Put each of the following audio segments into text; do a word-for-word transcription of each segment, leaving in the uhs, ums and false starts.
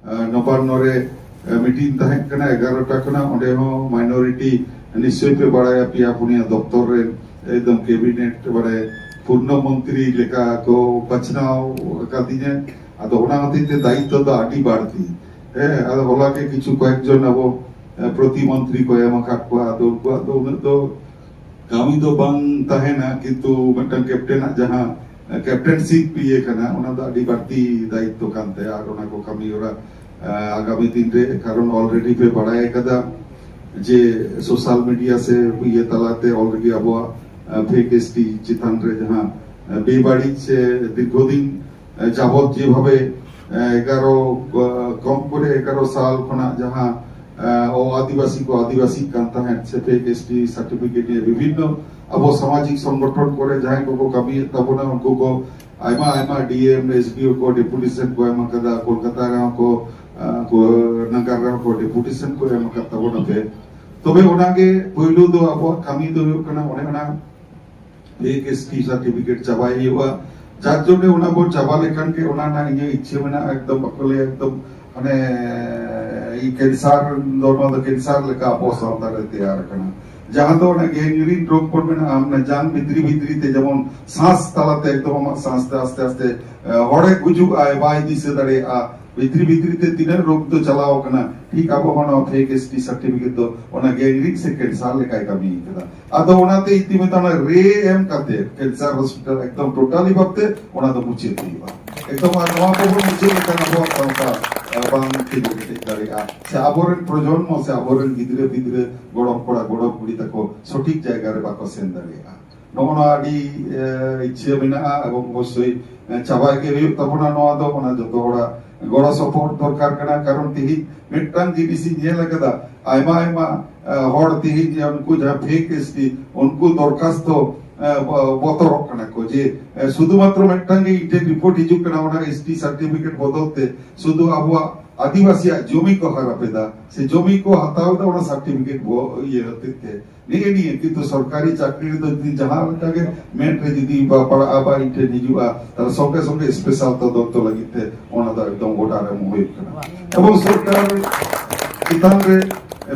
ᱱᱚᱵᱟᱱᱱᱚ ᱨᱮ ᱢᱤᱴᱤᱝ ᱛᱟᱦᱮᱸ ᱠᱟᱱᱟ ᱮᱜᱟᱨᱚᱴᱟ ᱠᱷᱚᱱᱟᱜ᱾ ᱚᱸᱰᱮ ᱦᱚᱸ ᱢᱟᱭᱱᱚᱨᱤᱴᱤ, ᱱᱤᱥᱪᱚᱭ ᱯᱮ ᱵᱟᱲᱟᱭᱟ, ᱯᱮᱭᱟ ᱯᱩᱱᱭᱟ ᱫᱚᱯᱛᱚᱨ ᱨᱮᱱ ᱮᱠᱫᱚᱢ ᱠᱮᱵᱤᱱᱮᱴ, ᱢᱟᱱᱮ ᱯᱩᱨᱱᱚ ᱢᱚᱱᱛᱨᱤ ᱞᱮᱠᱟ ᱠᱚ ᱵᱟᱪᱷᱱᱟᱣ ᱟᱠᱟᱫᱤᱧᱟ᱾ ᱟᱫᱚ ᱚᱱᱟ ᱦᱚᱛᱮᱡ ᱛᱮ ᱫᱟᱭᱤᱛᱛᱚ ᱫᱚ ᱟᱹᱰᱤ ᱵᱟᱹᱲᱛᱤ᱾ ᱦᱮᱸ, ᱟᱫᱚ ᱦᱚᱞᱟ ᱜᱮ ᱠᱤᱪᱷᱩ ᱠᱚᱭᱮᱠ ᱡᱚᱱ ᱟᱵᱚ ᱯᱨᱚᱛᱤᱢᱚᱱᱛᱨᱤ ᱠᱚ ᱮᱢ ᱟᱠᱟᱫ ᱠᱚᱣᱟ᱾ ᱟᱫᱚ ᱩᱱᱠᱩᱣᱟᱜ ᱫᱚ ᱩᱱᱟᱹᱜ ᱫᱚ ᱠᱟᱹᱢᱤ ᱫᱚ ᱵᱟᱝ ᱛᱟᱦᱮᱱᱟ, ᱠᱤᱱᱛᱩ ᱢᱤᱫᱴᱟᱝ ᱠᱮᱯᱴᱮᱱᱟᱜ ᱡᱟᱦᱟᱸ ᱠᱮᱯᱴᱮᱱᱥᱤᱯ ᱤᱭᱟᱹ ᱠᱟᱱᱟ, ᱚᱱᱟ ᱫᱚ ᱟᱹᱰᱤ ᱵᱟᱹᱲᱛᱤ ᱫᱟᱭᱤᱛᱛᱚ ᱠᱟᱱ ᱛᱟᱭᱟ᱾ ᱟᱨ ᱚᱱᱟ ᱠᱚ ᱠᱟᱹᱢᱤ ᱦᱚᱨᱟ ᱟᱜᱟᱢᱤ ᱫᱤᱱ ᱨᱮ, ᱠᱟᱨᱚᱱ ᱚᱞᱨᱮᱰᱤ ᱯᱮ ᱵᱟᱲᱟᱭ ᱠᱟᱫᱟ ᱡᱮ ᱥᱳᱥᱟᱞ ᱢᱤᱰᱤᱭᱟ ᱥᱮ ᱤᱭᱟᱹ ᱛᱟᱞᱟᱛᱮ ᱚᱞᱨᱮᱰᱤ ᱟᱵᱚᱣᱟᱜ ᱯᱷᱮᱠ ᱮᱥᱴᱤ ᱪᱮᱛᱟᱱ ᱨᱮ ᱡᱟᱦᱟᱸ ᱵᱮᱵᱟᱹᱲᱤᱡ ᱥᱮ ᱫᱤᱨᱜᱷᱚᱫᱤᱱ ᱡᱟᱵᱚᱛ ᱡᱮᱵᱷᱟᱵᱮ ᱮᱜᱟᱨᱚ, ᱠᱚᱢ ᱠᱚᱨᱮ ᱮᱜᱟᱨᱚ ᱥᱟᱞ ᱠᱷᱚᱱᱟᱜ ᱡᱟᱦᱟᱸ ᱚ ᱟᱹᱫᱤᱵᱟᱹᱥᱤ ᱠᱚ ᱟᱹᱫᱤᱵᱟᱹᱥᱤᱜ ᱠᱟᱱ ᱛᱟᱦᱮᱸᱫ ᱥᱮ ᱯᱷᱮᱠ ᱮᱥᱴᱤ ᱥᱟᱨᱴᱤᱯᱷᱤᱠᱮᱴ ᱱᱤᱭᱮ ᱵᱤᱵᱷᱤᱱᱱᱚ ᱟᱵᱚ ᱥᱟᱢᱟᱡᱤᱠ ᱥᱚᱝᱜᱚᱴᱷᱚᱱ ᱠᱚᱨᱮ ᱡᱟᱦᱟᱸᱭ ᱠᱚᱠᱚ ᱠᱟᱹᱢᱤᱭᱮᱫ ᱛᱟᱵᱚᱱᱟ, ᱩᱱᱠᱩ ᱠᱚ ᱟᱭᱢᱟ ᱟᱭᱢᱟ ᱰᱤ ᱮᱢ, ᱮᱥ ᱰᱤ ᱳ ᱠᱚ ᱰᱮᱯᱩᱴᱮᱥᱚᱱ ᱠᱚ ᱮᱢ ᱟᱠᱟᱫᱟ᱾ ᱠᱳᱞᱠᱟᱛᱟ ᱨᱮᱦᱚᱸ ᱠᱚ, ᱠᱚ ᱱᱟᱜᱟᱨ ᱨᱮᱦᱚᱸ ᱠᱚ ᱰᱮᱯᱩᱴᱮᱥᱚᱱ ᱠᱚ ᱮᱢ ᱟᱠᱟᱫ ᱛᱟᱵᱚᱱᱟ ᱯᱮ᱾ ᱛᱚᱵᱮ ᱚᱱᱟᱜᱮ ᱯᱳᱭᱞᱳ ᱫᱚ ᱟᱵᱚᱣᱟᱜ ᱠᱟᱹᱢᱤ ᱫᱚ ᱦᱩᱭᱩᱜ ᱠᱟᱱᱟ ᱚᱱᱮ ᱚᱱᱟ ᱯᱷᱮᱠ ᱮᱥᱴᱤ ᱥᱟᱨᱴᱤᱯᱷᱤᱠᱮᱴ ᱪᱟᱵᱟᱭ ᱦᱩᱭᱩᱜᱼᱟ᱾ ᱡᱟᱨ ᱡᱚᱱᱱᱮ ᱚᱱᱟ ᱵᱚᱱ ᱪᱟᱵᱟ ᱞᱮᱠᱷᱟᱱ ᱜᱮ ᱚᱱᱟ ᱨᱮᱱᱟᱜ ᱤᱧᱟᱹᱜ ᱤᱪᱪᱷᱟᱹ ᱢᱮᱱᱟᱜᱼᱟ, ᱮᱠᱫᱚᱢ ᱵᱟᱠᱚ ᱞᱟᱹᱭᱟ, ᱮᱠᱫᱚᱢ ᱢᱟᱱᱮ ᱠᱮᱱᱥᱟᱨ ᱫᱚ, ᱱᱚᱣᱟ ᱫᱚ ᱠᱮᱱᱥᱟᱨ ᱞᱮᱠᱟ ᱟᱵᱚ ᱥᱟᱶᱛᱟ ᱨᱮ ᱛᱮᱭᱟᱨ ᱟᱠᱟᱱᱟ, ᱡᱟᱦᱟᱸ ᱫᱚ ᱚᱱᱟ ᱜᱮᱝᱜᱨᱤᱱ ᱨᱳᱜᱽ ᱵᱚᱱ ᱢᱮᱱᱟ᱾ ᱟᱢ ᱚᱱᱟ ᱡᱟᱝ ᱵᱷᱤᱛᱨᱤ ᱵᱷᱤᱛᱨᱤ ᱛᱮ ᱡᱮᱢᱚᱱ ᱥᱟᱸᱥ ᱛᱟᱞᱟᱛᱮ ᱮᱠᱫᱚᱢ ᱟᱢᱟᱜ ᱥᱟᱸᱥ ᱛᱮ ᱟᱥᱛᱮ ᱟᱥᱛᱮ ᱦᱚᱲᱮ ᱜᱩᱡᱩᱜᱼᱟᱭ, ᱵᱟᱭ ᱫᱤᱥᱟᱹ ᱫᱟᱲᱮᱭᱟᱜᱼᱟ, ᱵᱷᱤᱛᱨᱤ ᱵᱷᱤᱛᱨᱤ ᱛᱮ ᱛᱤᱱᱟᱹᱜ ᱨᱳᱜᱽ ᱫᱚ ᱪᱟᱞᱟᱣ ᱟᱠᱟᱱᱟ᱾ ᱴᱷᱤᱠ ᱟᱵᱚ ᱦᱚᱸ ᱱᱚᱣᱟ ᱯᱷᱮᱠ ᱮᱥᱴᱤ ᱥᱟᱨᱴᱤᱯᱷᱤᱠᱮᱴ ᱫᱚ ᱚᱱᱟ ᱜᱮᱝᱜᱨᱤᱱ ᱥᱮ ᱠᱮᱱᱥᱟᱨ ᱞᱮᱠᱟᱭ ᱠᱟᱹᱢᱤ ᱠᱟᱫᱟ᱾ ᱟᱫᱚ ᱚᱱᱟᱛᱮ ᱤᱧ ᱢᱮᱛᱟᱢᱟ, ᱨᱮ ᱮᱢ ᱠᱟᱛᱮ ᱠᱮᱱᱥᱟᱨ ᱦᱚᱥᱯᱤᱴᱟᱞ ᱮᱠᱫᱚᱢ ᱴᱳᱴᱟᱞᱤ ᱵᱷᱟᱵᱛᱮ ᱚᱱᱟ ᱫᱚ ᱢᱩᱪᱟᱹᱫ ᱦᱩᱭᱩᱜᱼᱟ᱾ ᱮᱠᱫᱚᱢ ᱟᱨ ᱱᱚᱣᱟ ᱠᱚᱵᱚᱱ ᱢᱩᱪᱟᱹᱫ ᱞᱮᱠᱷᱟᱱ ᱟᱵᱚᱣᱟᱜ ᱥᱟᱶᱛᱟ ᱵᱟᱝ ᱛᱤᱸᱜᱩ ᱠᱮᱴᱮᱡ ᱫᱟᱲᱮᱭᱟᱜᱼᱟ, ᱥᱮ ᱟᱵᱚᱨᱮᱱ ᱯᱨᱚᱡᱚᱱᱢᱚ ᱥᱮ ᱟᱵᱚᱨᱮᱱ ᱜᱤᱫᱽᱨᱟᱹ ᱯᱤᱫᱽᱨᱟᱹ, ᱜᱚᱲᱚᱢ ᱠᱚᱲᱟ ᱜᱚᱲᱚᱢ ᱠᱩᱲᱤ ᱛᱟᱠᱚ ᱥᱚᱴᱷᱤᱠ ᱡᱟᱭᱜᱟ ᱨᱮ ᱵᱟᱠᱚ ᱥᱮᱱ ᱫᱟᱲᱮᱭᱟᱜᱼᱟ᱾ ᱱᱚᱜᱼᱚ ᱱᱚᱣᱟ ᱟᱹᱰᱤ ᱤᱪᱪᱷᱟᱹ ᱢᱮᱱᱟᱜᱼᱟ ᱮᱵᱚᱝ ᱚᱵᱚᱥᱥᱳᱭ ᱪᱟᱵᱟᱭ ᱜᱮ ᱦᱩᱭᱩᱜ ᱛᱟᱵᱚᱱᱟ᱾ ᱱᱚᱣᱟ ᱫᱚ ᱚᱱᱟ ᱡᱚᱛᱚ ᱦᱚᱲᱟᱜ ᱜᱚᱲᱚ ᱥᱚᱯᱚᱦᱚᱫ ᱫᱚᱨᱠᱟᱨ ᱠᱟᱱᱟ᱾ ᱠᱟᱨᱚᱱ ᱛᱮᱦᱮᱧ ᱢᱤᱫᱴᱟᱝ ᱡᱤᱱᱤᱥ ᱤᱧ ᱧᱮᱞ ᱟᱠᱟᱫᱟ, ᱟᱭᱢᱟ ᱟᱭᱢᱟ ᱦᱚᱲ ᱛᱮᱦᱮᱧ ᱩᱱᱠᱩ ᱡᱟᱦᱟᱸ ᱯᱷᱮᱠ ᱮᱥᱴᱤ, ᱩᱱᱠᱩ ᱫᱚᱨᱠᱷᱟᱥᱛᱚ ᱵᱚᱛᱚᱨᱚᱜ ᱠᱟᱱᱟ ᱠᱚ ᱡᱮ ᱥᱩᱫᱷᱩ ᱢᱟᱛᱨᱚ ᱢᱤᱫᱴᱟᱝ ᱜᱮ ᱤᱧ ᱴᱷᱮᱱ ᱨᱤᱯᱳᱨᱴ ᱦᱤᱡᱩᱜ ᱠᱟᱱᱟ ᱚᱱᱟ ᱮᱥᱴᱤ ᱥᱟᱨᱴᱤᱯᱷᱤᱠᱮᱴ ᱵᱚᱫᱚᱞ ᱛᱮ, ᱥᱩᱫᱷᱩ ᱟᱵᱚᱣᱟᱜ ᱟᱹᱫᱤᱵᱟᱹᱥᱤᱭᱟᱜ ᱡᱚᱢᱤ ᱠᱚ ᱦᱟᱨᱟᱯ ᱮᱫᱟ, ᱥᱮ ᱡᱚᱢᱤ ᱠᱚ ᱦᱟᱛᱟᱣ ᱮᱫᱟ, ᱚᱱᱟ ᱥᱟᱨᱴᱤᱯᱷᱤᱠᱮᱴ ᱵᱚ ᱤᱭᱟᱹ ᱦᱚᱛᱮᱡ ᱛᱮ᱾ ᱱᱤᱭᱟᱹ ᱱᱤᱭᱟᱹ ᱠᱤᱱᱛᱩ ᱥᱚᱨᱠᱟᱨᱤ ᱪᱟᱹᱠᱨᱤ ᱨᱮᱫᱚ ᱡᱩᱫᱤ ᱡᱟᱦᱟᱸ ᱞᱮᱠᱟ ᱜᱮ ᱢᱮᱫ ᱨᱮ ᱡᱩᱫᱤ ᱵᱟ ᱯᱟᱲᱟᱜᱼᱟ, ᱵᱟ ᱤᱧ ᱴᱷᱮᱱ ᱦᱤᱡᱩᱜᱼᱟ, ᱛᱟᱦᱞᱮ ᱥᱚᱸᱜᱮ ᱥᱚᱸᱜᱮ ᱥᱯᱮᱥᱟᱞ ᱛᱚᱫᱚᱱᱛᱚ ᱞᱟᱹᱜᱤᱫ ᱛᱮ ᱚᱱᱟ ᱫᱚ ᱮᱠᱫᱚᱢ ᱜᱚᱴᱟ ᱨᱮ ᱮᱢ ᱦᱩᱭᱩᱜ ᱠᱟᱱᱟ᱾ ᱮᱵᱚᱝ ᱥᱚᱨᱠᱟᱨ ᱪᱮᱛᱟᱱ ᱨᱮ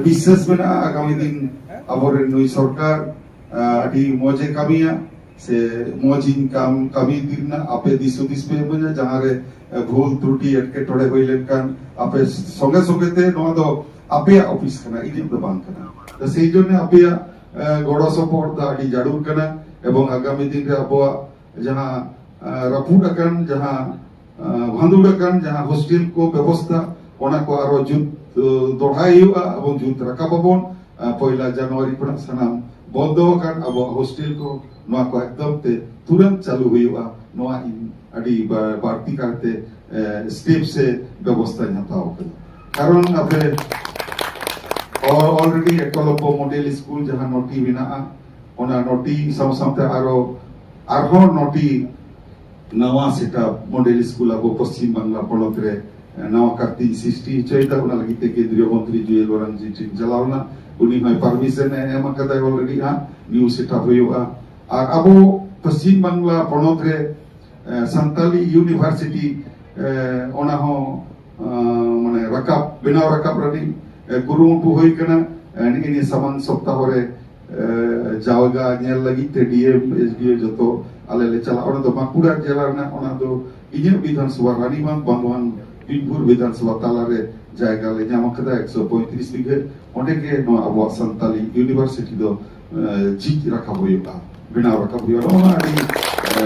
ᱵᱤᱥᱥᱟᱥ ᱢᱮᱱᱟᱜᱼᱟ, ᱟᱜᱟᱢᱤ ᱫᱤᱱ ᱟᱵᱚᱨᱮᱱ ᱱᱩᱭ ᱥᱚᱨᱠᱟᱨ, ᱟᱹᱰᱤ ᱢᱚᱡᱽ ᱮ ᱠᱟᱹᱢᱤᱭᱟ, ᱥᱮ ᱢᱚᱡᱽ ᱤᱧ ᱠᱟᱢ-, ᱠᱟᱹᱢᱤ ᱤᱫᱤ ᱨᱮᱱᱟᱜ ᱟᱯᱮ ᱫᱤᱥ ᱦᱩᱫᱤᱥ ᱯᱮ ᱮᱢᱟᱹᱧᱟ᱾ ᱡᱟᱦᱟᱸ ᱨᱮ, ᱮ, ᱵᱷᱩᱞ ᱛᱨᱩᱴᱤ ᱮᱴᱠᱮᱴᱚᱬᱮ ᱦᱩᱭ ᱞᱮᱱᱠᱷᱟᱱ ᱟᱯᱮ ᱥᱚᱸᱜᱮ ᱥᱚᱸᱜᱮ ᱛᱮ, ᱱᱚᱣᱟ ᱫᱚ ᱟᱯᱮᱭᱟᱜ ᱚᱯᱷᱤᱥ ᱠᱟᱱᱟ, ᱤᱧᱟᱹᱜ ᱫᱚ ᱵᱟᱝ ᱠᱟᱱᱟ᱾ ᱛᱚ ᱥᱮᱭ ᱡᱚᱱᱱᱮ ᱟᱯᱮᱭᱟᱜ, ᱮ, ᱜᱚᱲᱚ ᱥᱚᱯᱚᱦᱚᱫ ᱫᱚ ᱟᱹᱰᱤ ᱡᱟᱹᱨᱩᱲ ᱠᱟᱱᱟ, ᱮᱵᱚᱝ ᱟᱜᱟᱢᱤ ᱫᱤᱱ ᱨᱮ ᱟᱵᱚᱣᱟᱜ ᱡᱟᱦᱟᱸ, ᱮ, ᱨᱟᱹᱯᱩᱫ ᱟᱠᱟᱱ, ᱡᱟᱦᱟᱸ, ᱮ, ᱵᱷᱟᱸᱫᱩᱲ ᱟᱠᱟᱱ ᱡᱟᱦᱟᱸ ᱦᱳᱥᱴᱮᱞ ᱠᱚ ᱵᱮᱵᱚᱥᱛᱷᱟ, ᱚᱱᱟ ᱠᱚ ᱟᱨᱚ ᱡᱩᱛ, ᱮ, ᱫᱚᱦᱲᱟᱭ ᱦᱩᱭᱩᱜᱼᱟ ᱮᱵᱚᱝ ᱡᱩᱛ ᱨᱟᱠᱟᱵ ᱟᱵᱚᱱ᱾ ᱮ, ᱯᱚᱭᱞᱟ ᱡᱟᱱᱩᱣᱟᱨᱤ ᱠᱷᱚᱱᱟᱜ ᱥᱟᱱᱟᱢ ᱵᱚᱱᱫᱚ ᱟᱠᱟᱱ ᱟᱵᱚᱣᱟᱜ ᱦᱳᱥᱴᱮᱞ ᱠᱚ, ᱱᱚᱣᱟ ᱠᱚ ᱮᱠᱫᱚᱢ ᱛᱮ ᱛᱩᱨᱟᱹᱱᱛ ᱪᱟᱹᱞᱩ ᱦᱩᱭᱩᱜᱼᱟ᱾ ᱱᱚᱣᱟ ᱤᱧ ᱟᱹᱰᱤ ᱵᱟ-, ᱵᱟᱹᱲᱛᱤ ᱠᱟᱨᱛᱮ, ᱮ, ᱥᱴᱮᱯ ᱥᱮ ᱵᱮᱵᱚᱥᱛᱷᱟᱧ ᱦᱟᱛᱟᱣ ᱟᱠᱟᱫᱟ᱾ ᱠᱟᱨᱚᱱ ᱟᱯᱮ ᱚ-, already ᱮᱠᱞᱚᱵᱽᱵᱚ ᱢᱚᱰᱮᱞ ᱥᱠᱩᱞ ᱡᱟᱦᱟᱸ ᱱᱚᱴᱤ ᱢᱮᱱᱟᱜᱼᱟ, ᱚᱱᱟ ᱱᱚᱴᱤ ᱥᱟᱶ ᱥᱟᱶᱛᱮ ᱟᱨᱚ, ᱟᱨᱦᱚᱸ ᱱᱚᱴᱤ ᱱᱟᱣᱟ ᱥᱮᱴᱟᱯ ᱢᱚᱰᱮᱞ ᱥᱠᱩᱞ ᱟᱵᱚ ᱯᱚᱥᱪᱤᱢ ᱵᱟᱝᱞᱟ ᱯᱚᱱᱚᱛ ᱨᱮ, ᱮ, ᱱᱟᱣᱟ ᱠᱟᱨᱛᱤᱧ ᱥᱨᱤᱥᱴᱤ ᱦᱚᱪᱚᱭᱮᱫᱟ᱾ ᱚᱱᱟ ᱞᱟᱹᱜᱤᱫ ᱛᱮ ᱠᱮᱱᱫᱨᱤᱭᱚ ᱢᱚᱱᱛᱨᱤ ᱡᱩᱭᱮᱞ ᱳᱨᱟᱝ ᱡᱤ ᱴᱷᱮᱱ ᱪᱟᱞᱟᱣ ᱞᱮᱱᱟ, ᱩᱱᱤ ᱦᱚᱸᱭ ᱯᱟᱨᱢᱤᱥᱚᱱ ᱮ ᱮᱢ ᱟᱠᱟᱫᱟᱭ already ᱦᱟᱸᱜ, ᱱᱤᱭᱩ ᱥᱮᱴᱟᱯ ᱦᱩᱭᱩᱜᱼᱟ᱾ ᱟᱨ ᱟᱵᱚ ᱯᱚᱥᱪᱤᱢ ᱵᱟᱝᱞᱟ ᱯᱚᱱᱚᱛ ᱨᱮ, ᱮ, ᱥᱟᱱᱛᱟᱞᱤ ᱤᱭᱩᱱᱤᱵᱷᱟᱨᱥᱤᱴᱤ, ᱮ, ᱚᱱᱟ ᱦᱚᱸ, ᱮ, ᱢᱟᱱᱮ ᱨᱟᱠᱟᱵ, ᱵᱮᱱᱟᱣ ᱨᱟᱠᱟᱵ ᱨᱮᱱᱟᱜ, ᱮ, ᱠᱩᱨᱩᱢᱩᱴᱩ ᱦᱩᱭ ᱠᱟᱱᱟ᱾ ᱮ, ᱱᱤᱭᱟᱹ ᱥᱟᱢᱟᱝ ᱥᱚᱯᱛᱟᱦᱚ ᱨᱮ, ᱮ, ᱡᱟᱣᱜᱟ ᱧᱮᱞ ᱞᱟᱹᱜᱤᱫ ᱛᱮ ᱰᱤ ᱮᱢ, ᱮᱥ ᱰᱤ ᱳ ᱡᱚᱛᱚ ᱟᱞᱮ ᱞᱮ ᱪᱟᱞᱟᱜᱼᱟ᱾ ᱚᱸᱰᱮ ᱫᱚ ᱵᱟᱸᱠᱩᱲᱟ ᱡᱮᱞᱟ ᱨᱮᱱᱟᱜ, ᱚᱱᱟ ᱫᱚ ᱤᱧᱟᱹᱜ ᱵᱤᱫᱷᱟᱱ ᱥᱚᱵᱷᱟ ᱨᱟᱱᱤᱵᱟᱸᱫᱷ ᱵᱟᱸᱫᱷᱣᱟᱱ ᱵᱤᱱᱯᱩᱨ ᱵᱤᱫᱷᱟᱱ ᱥᱚᱵᱷᱟ ᱛᱟᱞᱟ ᱨᱮ ᱡᱟᱭᱜᱟ ᱞᱮ ᱧᱟᱢ ᱟᱠᱟᱫᱟ, ᱮᱠᱥᱚ ᱯᱚᱸᱭᱛᱨᱤᱥ ᱵᱤᱜᱷᱟᱹ᱾ ᱚᱸᱰᱮ ᱜᱮ ᱱᱚᱣᱟ ᱟᱵᱚᱣᱟᱜ ᱥᱟᱱᱛᱟᱞᱤ ᱤᱭᱩᱱᱤᱵᱷᱟᱨᱥᱤᱴᱤ ᱫᱚ, ᱮ, ᱡᱷᱤᱡ ᱨᱟᱠᱟᱵ ᱦᱩᱭᱩᱜᱼᱟ, ᱵᱮᱱᱟᱣ ᱨᱟᱠᱟᱵ ᱦᱩᱭᱩᱜᱼᱟ᱾ ᱱᱚᱜᱼᱚ ᱱᱚᱣᱟ ᱟᱹᱰᱤ, ᱮ,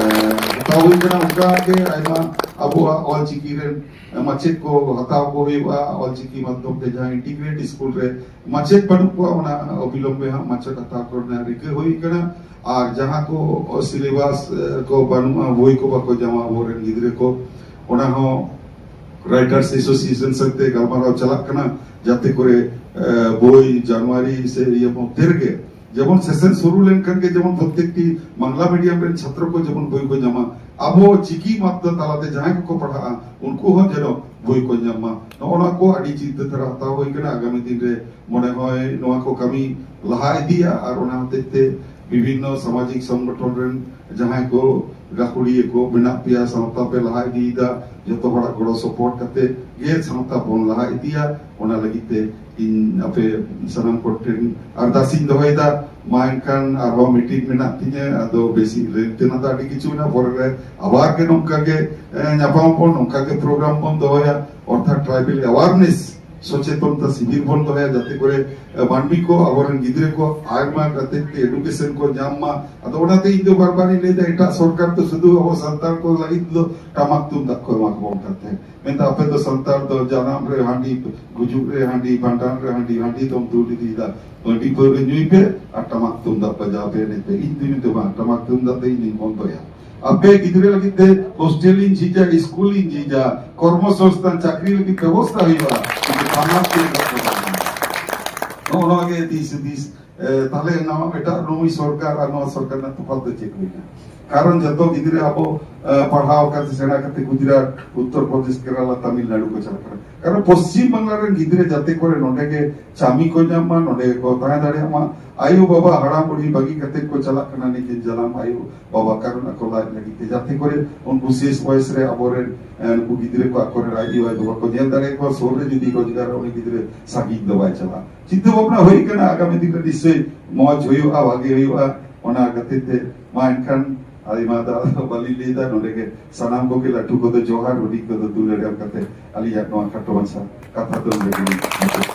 ᱦᱟᱛᱟᱣ ᱦᱩᱭ ᱠᱟᱱᱟ᱾ ᱚᱱᱠᱟ ᱜᱮ ᱟᱭᱢᱟ ᱟᱵᱚᱣᱟᱜ ᱚᱞᱪᱤᱠᱤ ᱨᱮᱱ ᱢᱟᱪᱮᱫ ᱠᱚ ᱦᱟᱛᱟᱣ ᱠᱚ ᱦᱩᱭᱩᱜᱼᱟ᱾ ᱚᱞᱪᱤᱠᱤ ᱢᱟᱫᱽᱫᱷᱚᱢ ᱛᱮ ᱡᱟᱦᱟᱸ ᱤᱱᱴᱤᱜᱨᱮᱴ ᱥᱠᱩᱞ ᱨᱮ ᱢᱟᱪᱮᱫ ᱵᱟᱹᱱᱩᱜ ᱠᱚᱣᱟ, ᱚᱱᱟ ᱚᱵᱤᱞᱚᱢᱵᱮ ᱦᱟᱸᱜ ᱢᱟᱪᱮᱫ ᱦᱟᱛᱟᱣ ᱠᱚ ᱨᱮᱱᱟᱜ ᱨᱤᱠᱟᱹ ᱦᱩᱭ ᱠᱟᱱᱟ᱾ ᱟᱨ ᱡᱟᱦᱟᱸ ᱠᱚ ᱥᱤᱞᱮᱵᱟᱥ, ᱮ, ᱠᱚ ᱵᱟᱹᱱᱩᱜᱼᱟ, ᱵᱳᱭ ᱠᱚ ᱵᱟᱠᱚ ᱧᱟᱢᱟ ᱟᱵᱚᱨᱮᱱ ᱜᱤᱫᱽᱨᱟᱹ ᱠᱚ, ᱚᱱᱟ ᱦᱚᱸ ᱨᱟᱭᱴᱟᱨᱥ ᱮᱥᱳᱥᱤᱭᱮᱥᱚᱱ ᱥᱟᱶᱛᱮ ᱜᱟᱞᱢᱟᱨᱟᱣ ᱪᱟᱞᱟᱜ ᱠᱟᱱᱟ, ᱡᱟᱛᱮ ᱠᱚᱨᱮ, ᱮ, ᱵᱳᱭ ᱡᱟᱱᱩᱣᱟᱨᱤ ᱥᱮ ᱤᱭᱟᱹ ᱢᱚᱫᱽᱫᱷᱮ ᱨᱮᱜᱮ ᱡᱮᱢᱚᱱ ᱥᱮᱥᱚᱱ ᱥᱩᱨᱩ ᱞᱮᱱᱠᱷᱟᱱ ᱜᱮ ᱡᱮᱢᱚᱱ ᱯᱨᱚᱛᱮᱠᱴᱤ ᱵᱟᱝᱞᱟ ᱢᱤᱰᱤᱭᱟᱢ ᱨᱮᱱ ᱪᱷᱟᱛᱨᱚ ᱠᱚ ᱡᱮᱢᱚᱱ ᱵᱳᱭ ᱠᱚ ᱧᱟᱢᱟ, ᱟᱵᱚ ᱪᱤᱠᱤ ᱢᱟᱫᱽᱫᱷᱚᱢ ᱛᱟᱞᱟᱛᱮ ᱡᱟᱦᱟᱸᱭ ᱠᱚᱠᱚ ᱯᱟᱲᱦᱟᱜᱼᱟ ᱩᱱᱠᱩ ᱦᱚᱸ ᱡᱮᱱᱚ ᱵᱳᱭ ᱠᱚ ᱧᱟᱢ ᱢᱟ᱾ ᱱᱚᱜᱼᱚ ᱱᱚᱣᱟ ᱠᱚ ᱟᱹᱰᱤ ᱪᱤᱱᱛᱟᱹ ᱫᱷᱟᱨᱟ ᱦᱟᱛᱟᱣ ᱦᱩᱭ ᱠᱟᱱᱟ᱾ ᱟᱜᱟᱢᱤ ᱫᱤᱱ ᱨᱮ ᱢᱚᱱᱮ ᱦᱚᱭ ᱱᱚᱣᱟ ᱠᱚ ᱠᱟᱹᱢᱤ ᱞᱟᱦᱟ ᱤᱫᱤᱜᱼᱟ ᱟᱨ ᱚᱱᱟ ᱦᱚᱛᱮᱡ ᱛᱮ ᱵᱤᱵᱷᱤᱱᱱᱚ ᱥᱟᱢᱟᱡᱤᱠ ᱥᱚᱝᱜᱚᱴᱷᱚᱱ ᱨᱮᱱ ᱡᱟᱦᱟᱸᱭ ᱠᱚ ᱜᱟᱹᱠᱷᱩᱲᱤᱭᱟᱹ ᱠᱚ ᱢᱮᱱᱟᱜ ᱯᱮᱭᱟ, ᱥᱟᱶᱛᱟ ᱯᱮ ᱞᱟᱦᱟ ᱤᱫᱤᱭᱮᱫᱟ, ᱡᱚᱛᱚ ᱦᱚᱲᱟᱜ ᱜᱚᱲᱚ ᱥᱚᱯᱚᱦᱚᱫ ᱠᱟᱛᱮ ᱜᱮ ᱥᱟᱶᱛᱟ ᱵᱚᱱ ᱞᱟᱦᱟ ᱤᱫᱤᱭᱟ᱾ ᱚᱱᱟ ᱞᱟᱹᱜᱤᱫ ᱛᱮ ᱤᱧ ᱟᱯᱮ ᱥᱟᱱᱟᱢ ᱠᱚ ᱴᱷᱮᱱ ᱟᱨᱫᱟᱥ ᱤᱧ ᱫᱚᱦᱚᱭᱮᱫᱟ᱾ ᱢᱟ ᱮᱱᱠᱷᱟᱱ ᱟᱨᱦᱚᱸ ᱢᱤᱴᱤᱝ ᱢᱮᱱᱟᱜ ᱛᱤᱧᱟᱹ, ᱟᱫᱚ ᱵᱮᱥᱤ ᱞᱟᱹᱭ ᱛᱮᱱᱟᱜ ᱫᱚ ᱟᱹᱰᱤ ᱠᱤᱪᱷᱩ ᱢᱮᱱᱟᱜᱼᱟ, ᱯᱚᱨᱮ ᱨᱮ ᱟᱵᱟᱨ ᱜᱮ ᱱᱚᱝᱠᱟ ᱜᱮ ᱮ, ᱧᱟᱯᱟᱢ ᱟᱵᱚᱱ, ᱱᱚᱝᱠᱟ ᱜᱮ ᱯᱨᱳᱜᱨᱟᱢ ᱵᱚᱱ ᱫᱚᱦᱚᱭᱟ, ᱚᱨᱛᱷᱟᱛ ᱴᱨᱟᱭᱵᱮᱞ ᱮᱣᱟᱨᱱᱮᱥ ᱥᱚᱪᱮᱛᱚᱱᱛᱟ ᱥᱤᱵᱤᱨ ᱵᱚᱱ ᱫᱚᱦᱚᱭᱟ, ᱡᱟᱛᱮ ᱠᱚᱨᱮ ᱮ, ᱢᱟᱹᱱᱢᱤ ᱠᱚ, ᱟᱵᱚᱨᱮᱱ ᱜᱤᱫᱽᱨᱟᱹ ᱠᱚ ᱟᱭᱢᱟ ᱠᱟᱛᱮ ᱮᱰᱩᱠᱮᱥᱚᱱ ᱠᱚ ᱧᱟᱢ ᱢᱟ᱾ ᱟᱫᱚ ᱚᱱᱟᱛᱮ ᱤᱧ ᱫᱚ ᱵᱟᱨ ᱵᱟᱨ ᱤᱧ ᱞᱟᱹᱭᱫᱟ, ᱮᱴᱟᱜ ᱥᱚᱨᱠᱟᱨ ᱫᱚ ᱥᱩᱫᱷᱩ ᱟᱵᱚ ᱥᱟᱱᱛᱟᱲ ᱠᱚ ᱞᱟᱹᱜᱤᱫ ᱫᱚ ᱴᱟᱢᱟᱠ ᱛᱩᱢᱫᱟᱜ ᱠᱚ ᱮᱢᱟ ᱠᱚ ᱠᱟᱱ ᱛᱟᱦᱮᱸᱫ, ᱢᱮᱱᱫᱟ ᱟᱯᱮ ᱫᱚ ᱥᱟᱱᱛᱟᱲ ᱫᱚ ᱡᱟᱱᱟᱢ ᱨᱮ ᱦᱟᱺᱰᱤ, ᱜᱩᱡᱩᱜ ᱨᱮ ᱦᱟᱺᱰᱤ, ᱵᱷᱟᱸᱰᱟᱱ ᱨᱮ ᱦᱟᱺᱰᱤ, ᱦᱟᱺᱰᱤ ᱫᱚᱢ ᱫᱩᱞ ᱤᱫᱤᱭᱮᱫᱟ, ᱦᱟᱺᱰᱤ ᱯᱟᱹᱣᱨᱟᱹ ᱧᱩᱭ ᱯᱮ ᱟᱨ ᱴᱟᱢᱟᱠ ᱛᱩᱢᱫᱟᱜ ᱵᱟᱡᱟᱣ ᱯᱮ ᱮᱱᱮᱡ ᱯᱮ᱾ ᱤᱧ ᱫᱩᱧ ᱢᱮᱛᱟᱢᱟ ᱴᱟᱢᱟᱠ ᱛᱩᱢᱫᱟᱜ ᱫᱚ ᱤᱧ ᱫᱩᱧ ᱵᱚᱱᱫᱚᱭᱟ᱾ ᱟᱯᱮ ᱜᱤᱫᱽᱨᱟᱹ ᱞᱟᱹᱜᱤᱫ ᱛᱮ ᱦᱳᱥᱴᱮᱞ ᱤᱧ ᱡᱷᱤᱡᱟ, ᱥᱠᱩᱞ ᱤᱧ ᱡᱷᱤᱡᱟ, ᱠᱚᱨᱢᱚ ᱥᱚᱝᱥᱛᱷᱟᱱ, ᱪᱟᱹᱠᱨᱤ ᱞᱟᱹᱜᱤᱫ ᱵᱮᱵᱚᱥᱛᱷᱟ ᱦᱩᱭᱩᱜᱼᱟ᱾ ᱠᱤᱱᱛᱩ ᱴᱟᱢᱟᱠ ᱛᱩᱢᱫᱟᱜ ᱫᱚ ᱵᱟᱝ᱾ ᱱᱚᱜᱼᱚ ᱱᱚᱣᱟ ᱜᱮ ᱫᱤᱥ ᱦᱩᱫᱤᱥ᱾ ᱮ, ᱛᱟᱦᱞᱮ ᱱᱚᱣᱟ ᱮᱴᱟᱜ ᱱᱩᱭ ᱥᱚᱨᱠᱟᱨ ᱟᱨ ᱱᱚᱣᱟ ᱥᱚᱨᱠᱟᱨ ᱨᱮᱱᱟᱜ ᱛᱚᱯᱷᱟᱛ ᱫᱚ ᱪᱮᱫ ᱦᱩᱭᱱᱟ? ᱠᱟᱨᱚᱱ ᱡᱚᱛᱚ ᱜᱤᱫᱽᱨᱟᱹ ᱟᱵᱚ, ᱮ, ᱯᱟᱲᱦᱟᱣ ᱠᱟᱛᱮ ᱥᱮᱬᱟ ᱠᱟᱛᱮ ᱜᱩᱡᱽᱨᱟᱴ, ᱩᱛᱛᱚᱨ ᱯᱨᱚᱫᱮᱥ, ᱠᱮᱨᱟᱞᱟ, ᱛᱟᱢᱤᱞᱱᱟᱲᱩ ᱠᱚ ᱪᱟᱞᱟᱜ ᱠᱟᱱᱟ᱾ ᱠᱟᱨᱚᱱ ᱯᱚᱥᱪᱤᱢ ᱵᱟᱝᱞᱟ ᱨᱮᱱ ᱜᱤᱫᱽᱨᱟᱹ ᱡᱟᱛᱮ ᱠᱚᱨᱮ ᱱᱚᱰᱮ ᱜᱮ ᱪᱟᱹᱢᱤ ᱠᱚ ᱧᱟᱢ ᱢᱟ, ᱱᱚᱰᱮ ᱜᱮᱠᱚ ᱛᱟᱦᱮᱸ ᱫᱟᱲᱮᱭᱟᱜ ᱢᱟ᱾ ᱟᱭᱳ ᱵᱟᱵᱟ ᱦᱟᱲᱟᱢ ᱵᱩᱲᱦᱤ ᱵᱟᱹᱜᱤ ᱠᱟᱛᱮ ᱠᱚ ᱪᱟᱞᱟᱜ ᱠᱟᱱᱟ ᱱᱤᱡᱮᱨ ᱡᱟᱱᱟᱢ ᱟᱭᱳ ᱵᱟᱵᱟ, ᱠᱟᱨᱚᱱ ᱟᱠᱚ ᱞᱟᱡ ᱞᱟᱹᱜᱤᱫ ᱛᱮ, ᱡᱟᱛᱮ ᱠᱚᱨᱮ ᱩᱱᱠᱩ ᱥᱮᱥ ᱵᱚᱭᱮᱥ ᱨᱮ ᱟᱵᱚᱨᱮᱱ, ᱮ, ᱱᱩᱠᱩ ᱜᱤᱫᱽᱨᱟᱹ ᱠᱚ ᱟᱠᱚᱨᱮᱱ ᱟᱭᱳ ᱟᱭᱳ ᱵᱟᱵᱟ ᱠᱚ ᱧᱮᱞ ᱫᱟᱲᱮᱭᱟᱠᱚᱣᱟ, ᱥᱩᱨ ᱨᱮ ᱡᱩᱫᱤ ᱨᱳᱡᱽᱜᱟᱨ ᱩᱱᱤ ᱜᱤᱫᱽᱨᱟᱹ ᱥᱟᱺᱜᱤᱧ ᱫᱚ ᱵᱟᱭ ᱪᱟᱞᱟᱜᱼᱟ᱾ ᱪᱤᱱᱛᱟᱹ ᱵᱷᱟᱵᱽᱱᱟ ᱦᱩᱭ ᱠᱟᱱᱟ, ᱟᱜᱟᱢᱤ ᱫᱤᱱ ᱨᱮ ᱱᱤᱥᱪᱚᱭ ᱢᱚᱡᱽ ᱦᱩᱭᱩᱜᱼᱟ, ᱵᱷᱟᱜᱮ ᱦᱩᱭᱩᱜᱼᱟ᱾ ᱚᱱᱟ ᱠᱷᱟᱹᱛᱤᱨ ᱛᱮ ᱢᱟ ᱮᱱᱠᱷᱟᱱ ᱟᱹᱰᱤ ᱢᱟ ᱫᱚ ᱵᱟᱹᱞᱤᱧ ᱞᱟᱹᱭᱫᱟ, ᱱᱚᱰᱮ ᱜᱮ ᱥᱟᱱᱟᱢ ᱠᱚᱜᱮ ᱞᱟᱹᱴᱩ ᱠᱚᱫᱚ ᱡᱚᱦᱟᱨ, ᱦᱩᱰᱤᱧ ᱠᱚᱫᱚ ᱫᱩᱞᱟᱹᱲ ᱮᱢ ᱠᱟᱛᱮ ᱟᱹᱞᱤᱧᱟᱜ ᱱᱚᱣᱟ ᱠᱷᱟᱴᱚ ᱢᱟᱪᱷᱟ ᱠᱟᱛᱷᱟ ᱫᱚ ᱱᱚᱰᱮ ᱜᱮᱞᱤᱧ ᱢᱩᱪᱟᱹᱫ᱾